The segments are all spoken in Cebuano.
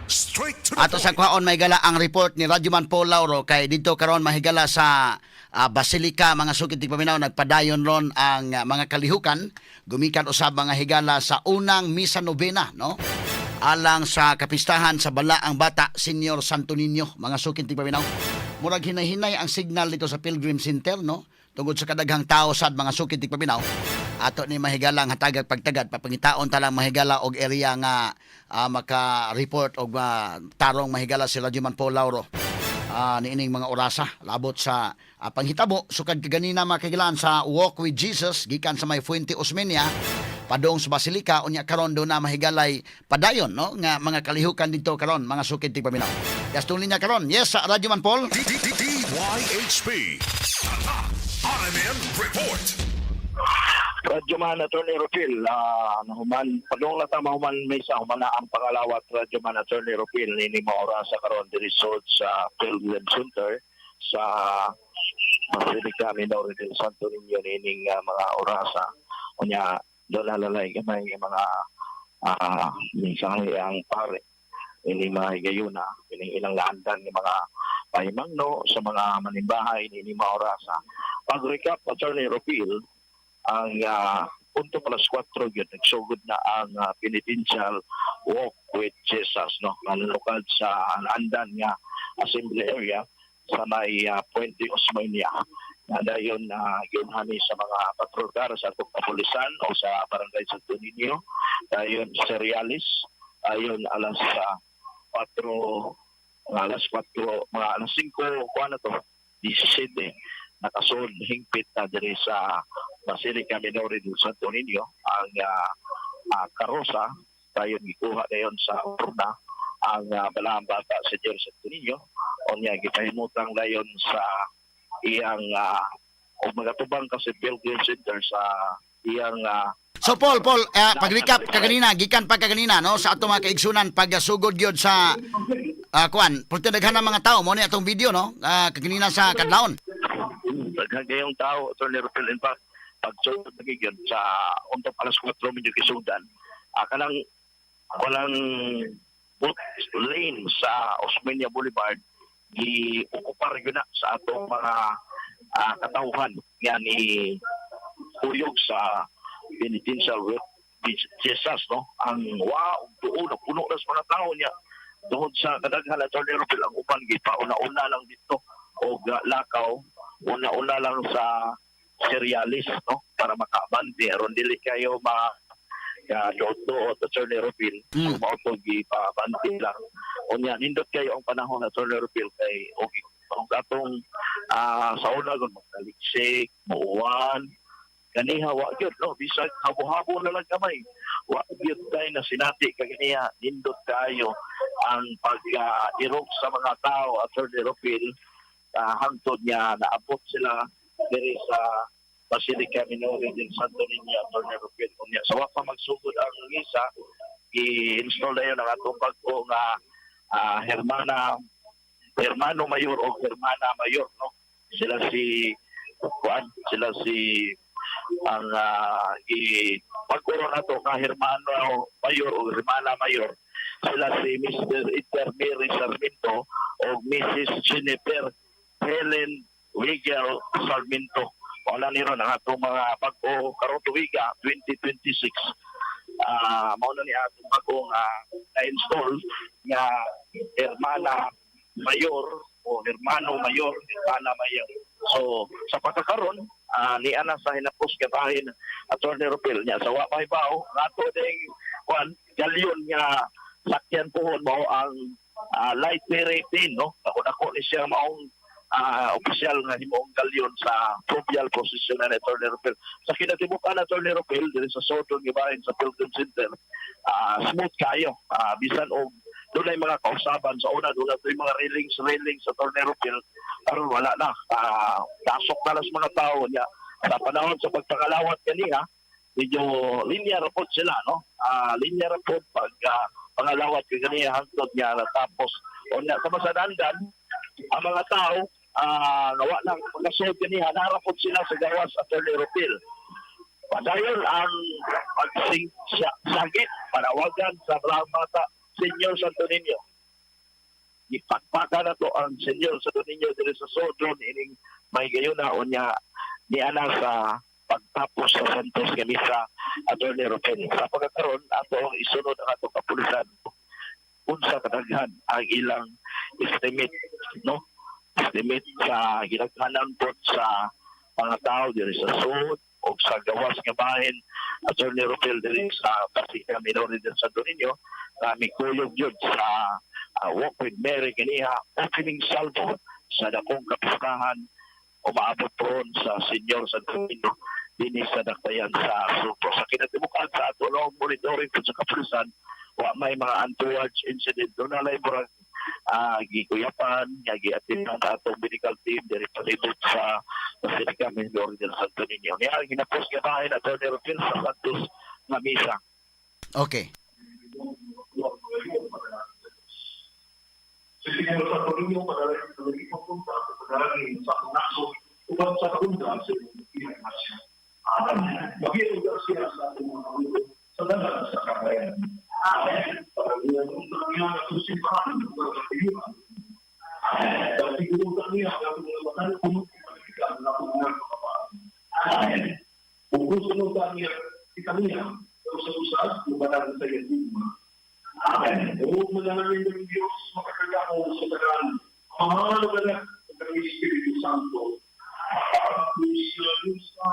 Straight to the Ato sa point. Kwaon mahigala ang report ni Radyoman Paul Lauro kay dito karon mahigala sa Basilica, mga sukit tigpaminaw, nagpadayon ron ang mga kalihukan gumikan usab, mga higala, sa unang misa novena, no, alang sa kapistahan sa Balaang Bata Senior Santo Niño. Mga sukit tigpaminaw, murag hinay-hinay ang signal dito sa Pilgrim Center, no, tungod sa kadaghang tao sad, mga sukit tigpaminaw. Ato ni mahigalang hatagag pagtagad, papangitaon ta lang, mahigala, og area nga maka-report og tarong, mahigala, si Radyoman Paul Lauro niining mga orasa labot sa panghitabo sukad kaganina, mga kahigalaan, sa Walk with Jesus gikan sa may Fuente Osmeña padung sa Basilica. Unya karon do na mahigalay padayon, no, nga mga kalihukan dito karon, mga sukid tigpaminaw. Gastong linya karon, yes, sa Radyoman Paul. D D D DYHP. Tatak RMN Report. Radyoman Attorney Rufil, nahuman, padung na ta mahuman misa, human na ang pangalawat, Radyoman Attorney Rufil, nini maora sa karon diri sud sa Pilgrim Center sa Basilica Minore del Santo Niño nining mga orasa. Unya, doon nalalay gamay nga mga mensahe ang pare ini mga higayuna, ining ilang laandan ng mga pahimangno sa mga manimbahay niini mga orasa. Pag-recap, Attorney Rufil, ang punto alas 4 yun, nagsugod na ang penitential Walk with Jesus, no, manlukad sa andan nga assembly area sa may Puente Osmeña na dayon na uh, sa mga patrol car sa atong kapulisan o sa Barangay Santo Niño, dayon Cereales, ayon alas 4, mga alas 4, mga alas 5 kuha na to 17, nakasud hingpit na diri sa Basilica Minore del Santo Niño ang karosa. Dayon gikuha dayon sa urna ang Balaang Bata Senior Santo Niño. Unya gipahimutang dayon sa iyang o magatubang kasi Pilgrim Center sa iyang So Paul, Paul, pag-recap kaganina, gikan pa kaganina, no, sa ato mga kaigsunan, pagsugod gyud sa kuan, pulti daghan ng mga tao mo ni atong video, no, kaganina sa kadlawon. Daghan kayong tao, Attorney Rufil. In fact, pagsugod na gyud sa untop alas 4 medyo kisudan, kanang walang both lane sa Osmeña Boulevard gi-okupar gyud na sa atong mga katawhan nga ni kuyog sa penitential with Jesus, no, ang wa ug tuo na puno na sa mga tao niya tungod sa kadaghan, Attorney Rufil. Ang uban gipauna-una lang dito og lakaw, una-una lang sa Cereales, no, para makaabante aron dili kayo ma ka doot-doot, Attorney Rufil. Mao to gipaabante lang. Unya nindot kayo ang panahon, Attorney Rufil, kay og og atong sa una gud magtaliksik, muuwan. Kaniha wa gyud, no, bisag habo-habo na lang kamay, wa gyud tay na sinati kaganiha. Nindot kayo ang pag-irog sa mga tao, Attorney Rufil, hangtod niya naabot sila diri sa Basilica Minore del Santo Niño, Attorney Rufil. Unya sa wa pa magsugod ang misa, i-install na yun ang atong bag-o nga hermana, hermano mayor o hermana mayor, no. Sila si kuan, sila si ang i pag-uro nato nga hermano mayor o hermana mayor, sila si Mr. Edgar Mary Sarmiento o Mrs. Jennifer Helen Wigel Sarmiento. Wala ni ron ang atong mga bag-o karong tuiga 2026. Mao na ni atong bag-o nga na-install nga hermana mayor o hermano mayor, hermana mayor. So sa pagkakaron, niya na sa hinapos katahin, Attorney Rupil. Niya sa wa may baw, ato ding kuan galyon nga sakyan pohon mao ang light rating, no. Ako dako ni siya maong opisyal nga himuong galyon sa fluvial procession na Attorney Rupil. Sa kinatibukan, Attorney Rupil, diri sa Soto gibahin sa Pilgrim Center, smooth kayo. Bisan og doon ay mga kausaban sa una, doon na mga railings, railings sa Attorney Rupil, karon wala na. Dasok na lang sa mga tao niya. Sa panahon sa pagpangalawat kaniya, medyo linear po sila, no? Linear po pag pangalawat kaniya hangtod niya natapos. O niya, sa masadandan, ang mga tao, nawa lang pagkasuod kaniya, narapot sila sa gawas, Attorney Rupil. Padayon ang pagsing sagit, panawagan sa Balaang Bata, Senyor Santo Niño. Gipakpaka na to ang Senyor Santo Niño diri sa Sodron ining may gayuna unya niana sa pagtapos sa Santos nga misa, Attorney Rufel. Sa pagkakaroon, ato ang isunod ang atong kapulisan unsa kadaghan ang ilang estimate, no, estimate sa gidaghanan pod sa mga tao diri sa sud o sa gawas nga bahin, Attorney Rufel, diri sa Basilica Minore del Santo Niño nga mikuyog yun sa Walk with Mary kaniha opening salvo sa dakong kapistahan umaabot roon sa Senyor Santo Niño dinhi sa Dakbayan sa Sugbo. Sa kinatibukan sa ato noong monitoring po sa kapulisan, wa may mga untoward incident. Doon na lang murag gikuyapan, nga giatinan sa atong medical team diri palibot sa Basilica Minor del Santo Niño. Niya ang hinapos nga bahin, Atty. Rufil, sa Santos nga misa. Okay. Sa Senyor Santo Niño, padalangin sa pagpunta sa padalangin sa akong nasod, uban sa kaundang sa iyong iyang grasya. Amen. Maging siya sa atong mga ulo sa dalan sa kamatayan. Amen. Pagkagulan unta niya ang atong simbahan ug katuyuan. Amen. Dahil unta niya ang atong mga matan puno panalikan ng atong mga kapapaan. Amen. Kung gusto unta niya, kita niya, pero sa usad, lumanan sa iyang gugma. Amen. O manalangin ng Diyos, makakagamo sa tanan, Ama, ug Anak, ug ang Espiritu Santo. Lusa,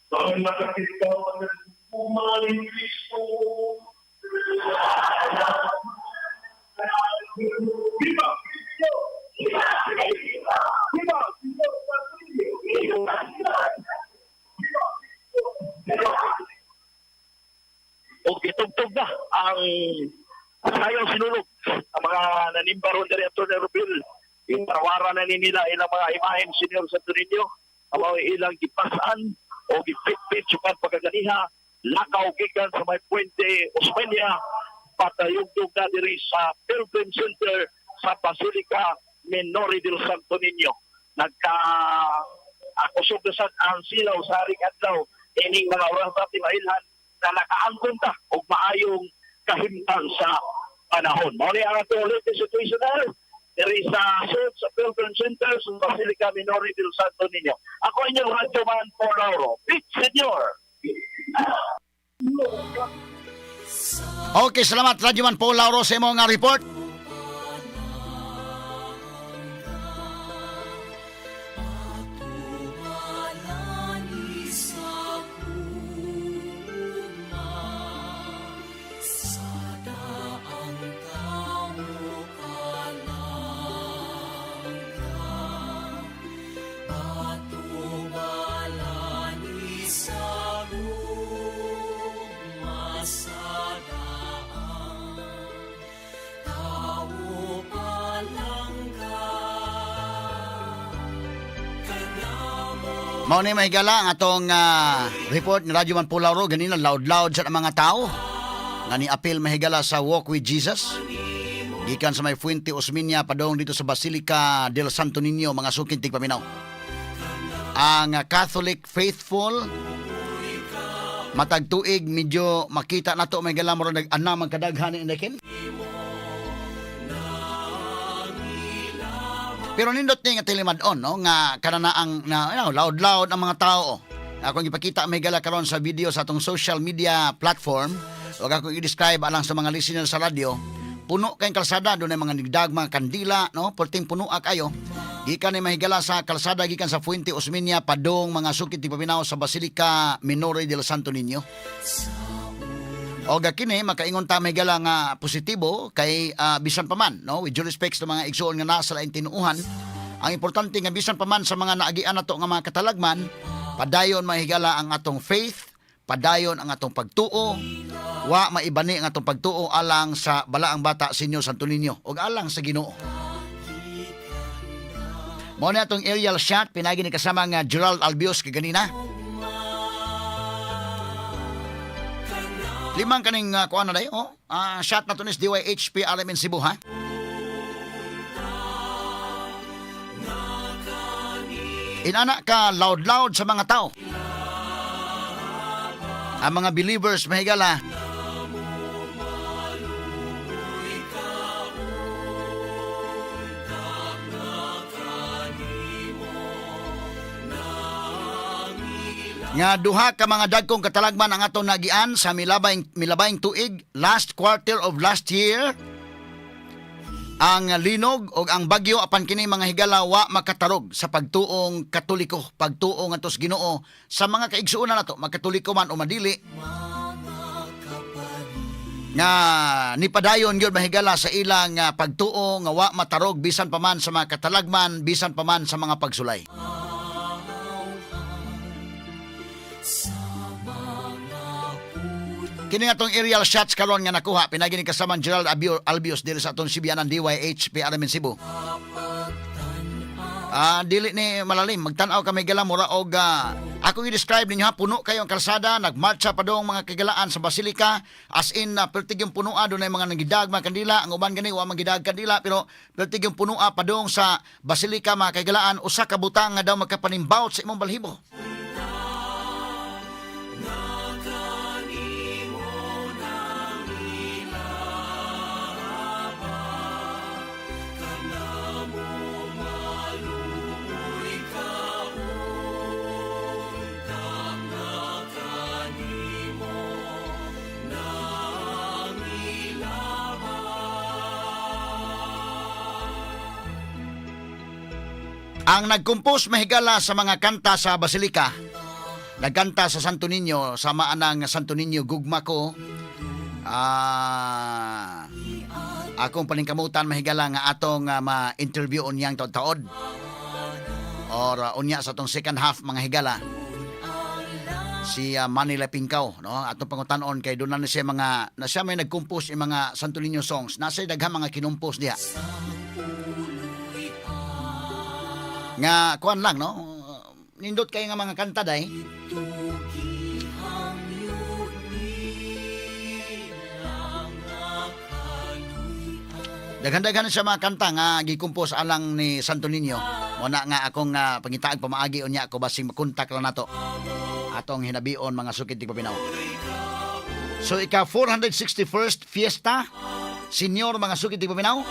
ang nakakita ng ni Kristo. Viva Cristo! Viva Cristo! Viva Cristo! Viva Cristo! O gitugtog na ang sayaw sinulog ang mga nanimba ron diri, Atty. Rufil. Iprawara na ni nila ilang mga imahen Senyor Santo Niño amo ilang gipasan o gipitpit sukat pagkaganiha lakaw gikan sa may Puente Osmeña patayugtog na diri sa Pilgrim Center sa Basilica Minore del Santo Niño. Nagka kusog na sad ang silaw sa haring adlaw ining mga oras natin mailhan na nakaangkon ta og maayong kahimtang sa panahon. Mao ni ang atong latest situation diri sa sud sa Pilgrim Center sa Basilica Minore del Santo Niño. Ako inyong radyo man Paul Lauro. Big Senyor! Okay, salamat Radyoman Paul Lauro sa imong nga report. Tumalani sa gugma, sa daang tao palangga. Patubalani sa gugma, sa daang tao palangga. Mao ni mahigala ang atong report ni Radyoman Paul Lauro ganina loud-loud sa mga tao nga ni apil mahigala sa Walk with Jesus. Gikan sa may Fuente Osmeña padong dito sa Basilica del Santo Niño, mga suking tigpaminaw. Ang Catholic faithful matag tuig medyo makita nato mahigala mo nag-ana man kadaghan ni Indekin. Pero nindot ni nga tilimad-on, no, nga kananaang na loud-loud ang mga tao. Akong ipakita may gala karon sa video sa atong social media platform. Ug akong i-describe alang sa mga listeners sa radyo. Puno kay kalsada, doon ay mga nigdag, mga kandila, no? Perting puno kayo. Gikan ni mahigala sa kalsada gikan sa Fuente Osmeña padong, mga sukit ti paminaw, sa Basilica Minore del Santo Niño. O kini makaingon ta mahigala nga positibo kay bisan pa man, no, with due respect sa mga igsuon nga nasa laing tinuuhan, ang importante nga bisan pa man sa mga naagian nato nga mga katalagman, padayon mahigala ang atong faith, padayon ang atong pagtuo, wa maibani ang atong pagtuo alang sa balaang bata Senyor Santo Niño ug alang sa Ginoo. Mao na atong aerial shot pinagi ni kasama nga Gerald Albios kaganina. Limang kaning kuan na day, oh. Shot na to ni DYHP RMN Cebu, ha. Inana ka loud-loud sa mga tao. Ang mga believers mahigala. Nga duha ka mga dagkong katalagman ang atong nagian sa milabayng tuig, last quarter of last year, ang linog o ang bagyo, apan kini, mga higala, wa makatarog sa pagtuong Katoliko, pagtuo ngadto sa Ginoo sa mga kaigsuonan nato, magkatoliko man o madili, nga nipadayon gyud, mahigala, sa ilang pagtuo nga wa matarog bisan pa man sa mga katalagman, bisan pa man sa mga pagsulay. Sa mga puno. Kini nga atong aerial shots karon nga nakuha pinagi ni kasaman Gerald Albios diri sa atong Sibianan DYH PRMN Cebu. Ah, dili ni malalim. Magtan-aw kami gala, mura og ako i-describe ninyo ha, puno kayo ang kalsada, nagmarcha pa dong mga kahigalaan sa basilika, as in pertig yung punoa, dunay mga nangidag mga kandila, ang uban gani wa manggidag kandila, pero pertig yung punoa padong sa basilika, mga kahigalaan, usa ka butang nga daw magkapanimbawot sa imong balhibo. Ang nagkompose, mahigala, sa mga kanta sa basilika, nagkanta sa Santo Niño, sama anang Santo Niño Gugma Ko. Ah, akong paningkamutan, mahigala, nga atong ma-interview unyang taod-taod or unya sa atong second half, mga higala, si Manila Pingkaw, no, atong pangutanon kay doon na siya mga na siya may nag-compose yung mga Santo Niño songs, nasa daghang mga kinompose diha nga kuan lang, no, nindot kay nga mga kanta day. Tugihang yun nilang nakaluyan. Daghan-daghan siya mga kanta nga gikompose alang ni Santo Niño. Mo na nga akong pangitaag pamaagi unya ko basing makontak lang nato atong hinabion, mga sukid tigpaminaw. So ika 461st fiesta Senior, mga sukid tigpaminaw.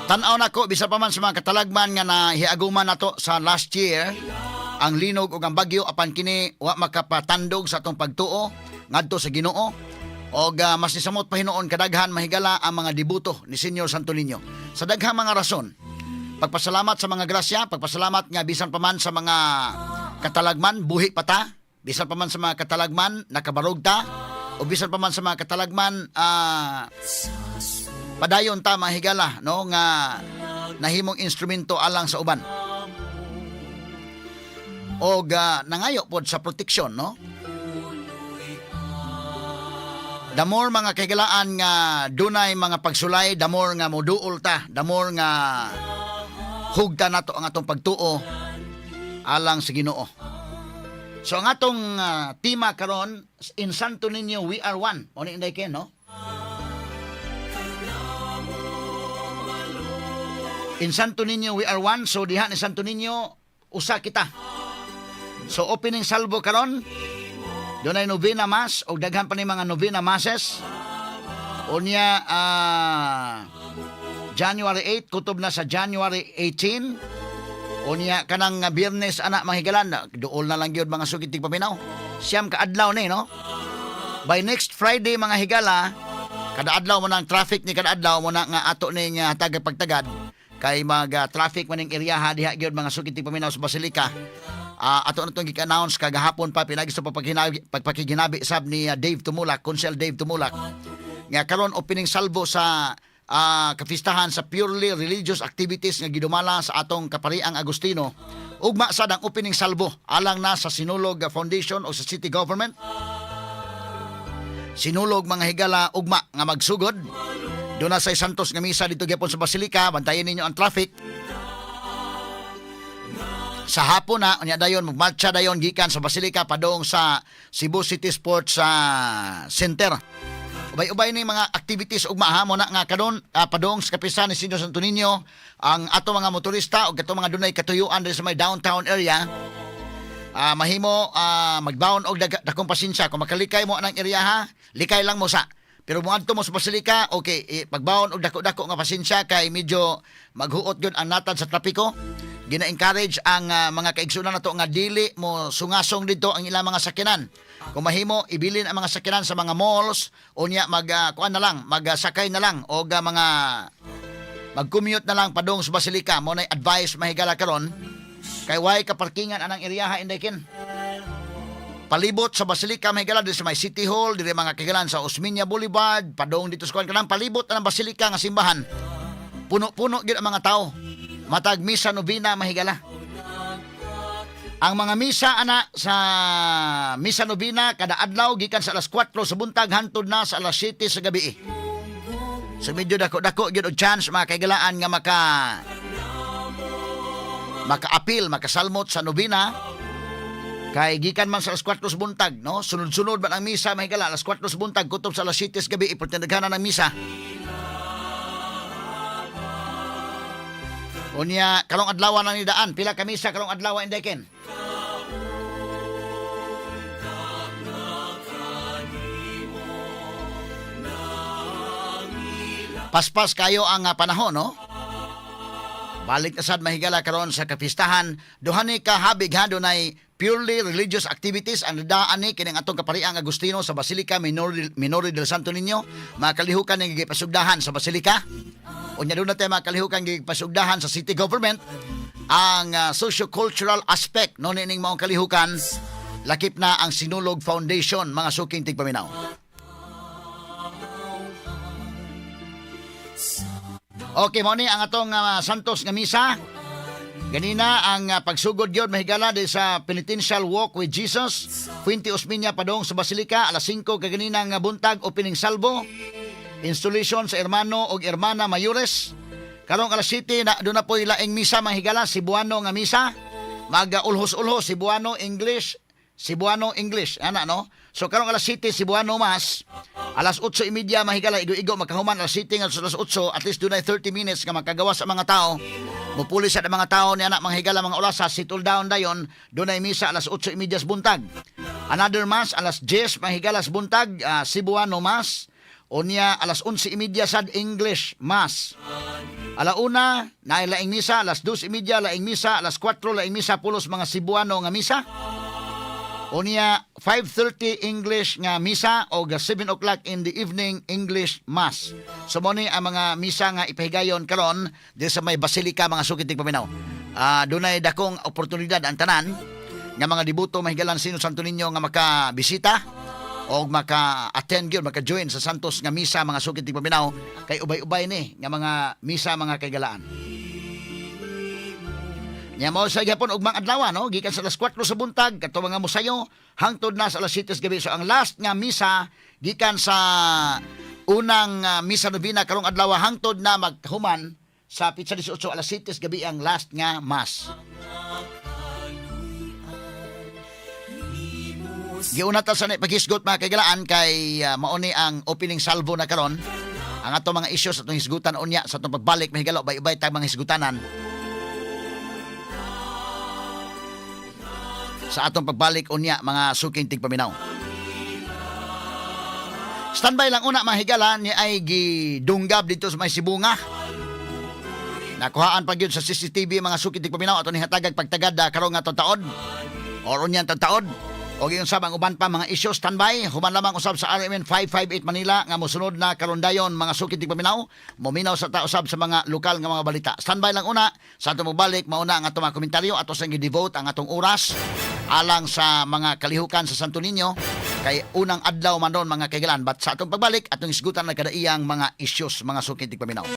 Tan-aw nako, bisan pa man sa mga katalagman nga nahiaguman nato sa last year, ang linog ug ang bagyo, apan kini wa makapatandog sa atong pagtuo ngadto sa Ginoo. Og mas nisamot pa hinuon kadaghan, mahigala, ang mga deboto ni Senyor Santo Niño. Sa daghang mga rason, pagpasalamat sa mga grasya, pagpasalamat nga bisan pa man sa mga katalagman, buhi pa ta, bisan pa man sa mga katalagman, nakabarog ta, o bisan pa man sa mga katalagman, padayon ta, mahigala, no, nga nahimong instrumento alang sa uban. Og nangayo pod sa proteksyon, no? The more, mga kahigalaan, nga dunay mga pagsulay, the more nga moduol ta, the more nga hugta nato ang atong pagtuo alang sa Ginoo. So ang atong tema karon, "In Santo Niño We Are One." Mo ni inday ken, no? "In Santo Niño We Are One." So diha ni Santo Niño usa kita. So opening salvo karon, dunay novena mass og daghan pa ni mga novena masses. Unya January 8 kutob na sa January 18. Unya kanang Biyernes ana, mga higalan, duol na lang gyud, mga sukit paminaw. 9 ka adlaw ni, no? By next Friday, mga higala, kada adlaw mo na ang traffic ni, kada adlaw mo na nga ato ning hatag pagtagad kay mag traffic man ning eryaha diha gyud, mga sukit paminaw, sa Basilika. Ato na itong gi-announce kagahapon pa pinagi sa pagpakiginabi sab ni Dave Tumulak, Konsel Dave Tumulak. Nga karon opening salvo sa kapistahan sa purely religious activities nga gidumala sa atong Kapariang Agustino. Ugma sad ang opening salvo alang na sa Sinulog Foundation o sa city government. Sinulog, mga higala, ugma nga magsugod. Doon na sa Santos nga misa dito gyapon sa Basilika, bantayan ninyo ang traffic. Sa hapon na, unya dayon magmarcha dayon gikan sa Basilika padung sa Cebu City Sports Center. Ubay-ubay ni mga activities ugma ha, mo na nga karon padung sa kapistahan ni Senyor Santo Niño ang ato mga motorista o katong mga dunay katuyuan diri sa may downtown area. Mahimo magbaon og dakong pasensya kung makalikay mo anang area ha, likay lang mo sa. Pero muadto mo sa Basilika, okay, pagbaon og dako-dako nga pasensya kay medyo maghuot gyud ang natad sa trapiko. Gina-encourage ang mga kaigsunan nato nga dili mo sungasong dito ang ilang mga sakyanan. Kung mahimo, ibilin ang mga sakyanan sa mga malls unya mag kuan na lang, magsakay na lang og mga mag-commute na lang padung sa Basilika. Mo nay advice, mahigala, karon kay way ka parkingan anang eriyaha, Inday Ken. Palibot sa Basilika, mahigala, diri sa may City Hall, diri mga kahigalan sa Osmeña Boulevard, padung dito sa kuan kanang palibot ang Basilika nga simbahan. Puno-puno gyud ang mga tao. Matag misa novena, mahigala. Ang mga misa ana sa misa novena kada adlaw gikan sa alas 4 sa buntag hantod na sa alas 7 sa gabi. So medyo dako-dako gyud og chance, mga kahigalaan, nga maka-apil, makasalmot sa novena kay gikan man sa alas 4 sa buntag, no? Sunod-sunod man ang misa, mahigala, alas 4 sa buntag kutob sa alas 7 sa gabi ipatindaghanan ang misa. Unya, karong adlaw na ni daan, pila ka misa karong adlaw, Inday Ken? Paspas kayo ang panahon, no? Balik na sad, mahigala, karon sa kapistahan. Duha ni ka habig ha, dunay purely religious activities ang daan ni kining atong kapariang Agustino sa Basilica Minore del Santo Niño. Mga kalihukan nga gipasugdahan sa Basilica. Unya doon natin mga kalihukan gipasugdahan sa city government ang socio-cultural aspect no nining maong kalihukan, lakip na ang Sinulog Foundation, mga suking tigpaminaw. Okay, mao ni ang atong Santos nga misa. Ganina ang pagsugod yun, mahigala, di sa Penitential Walk with Jesus. Fuente Osmeña padong sa Basilica alas 5 kaganina nga buntag, opening salvo. Installation sa hermano og hermana mayores. Karong alas 7 na doon na po laing misa, mahigala, Cebuano nga misa. Mag ulhos-ulhos, Cebuano, English, Cebuano, English. Ana no? So karong alas 7 Cebuano Mass. Alas 8:30, mahigala, igo-igo makahuman alas 7 nga alas 8, at least dunay 30 minutes nga makagawa sa mga tao. Mupuli sa mga tao ni anak mga higala mga orasa, settle down dayon, dunay misa alas 8:30 sa buntag. Another mass alas 10, mahigala, sa buntag, Cebuano Mass. Unya alas 11:30 sad English Mass. Alauna, naay laing misa, alas 2:30 laing misa, alas 4 laing misa, pulos mga Cebuano nga misa. Unya 5:30 English nga misa o 7 o'clock in the evening English Mass. So mo ni ang mga misa nga ipahigayon karon diri sa may Basilica, mga suki tigpaminaw. Dunay dakong oportunidad ang tanan nga mga deboto, mahigalan, sino Santo Niño nga makabisita o maka-attend gyud, maka-join sa Santos nga misa, mga suki tigpaminaw, kay ubay-ubay ni nga mga misa, mga kaigalaan. Nya mo sa gyapon ugmang adlaw no, gikan sa alas 4 sa buntag kadto mga musayo hangtod na sa alas 7 sa gabi. So ang last nga misa gikan sa unang misa novena karong adlaw hangtod na maghuman sa petsa 18 alas 7 sa gabi ang last nga mass. Giuna ta sa paghisgot, mga kaigalaan, kay mao ni ang opening salvo na karon. Ang ato mga issues atong hisgutan unya sa atong pagbalik, mahigala, ubay-ubay tag mga hisgutanan sa atong pagbalik unya, mga suking tigpaminaw. Standby lang una, mga higala, ni ay gidunggab dito sa may Sibonga. Nakuhaan pa gyud sa CCTV, mga suking tigpaminaw, ato ni hatagag pagtagad karong nga taod or unyan taod. O giyon sab ang uban pa mga isyu, standby human lamang usab sa RMN 558 Manila nga mosunod na karon dayon, mga suki tigpaminaw, mominaw sa ta usab sa mga lokal nga mga balita. Standby lang una sa atong mobalik, mauna ang atong mga komentaryo ato sang gi-devote ang atong oras alang sa mga kalihukan sa Santo Niño kay unang adlaw man ron, mga kaigalan, but sa atong pagbalik atong isgutan na kadaiyang mga issues, mga suki tigpaminaw.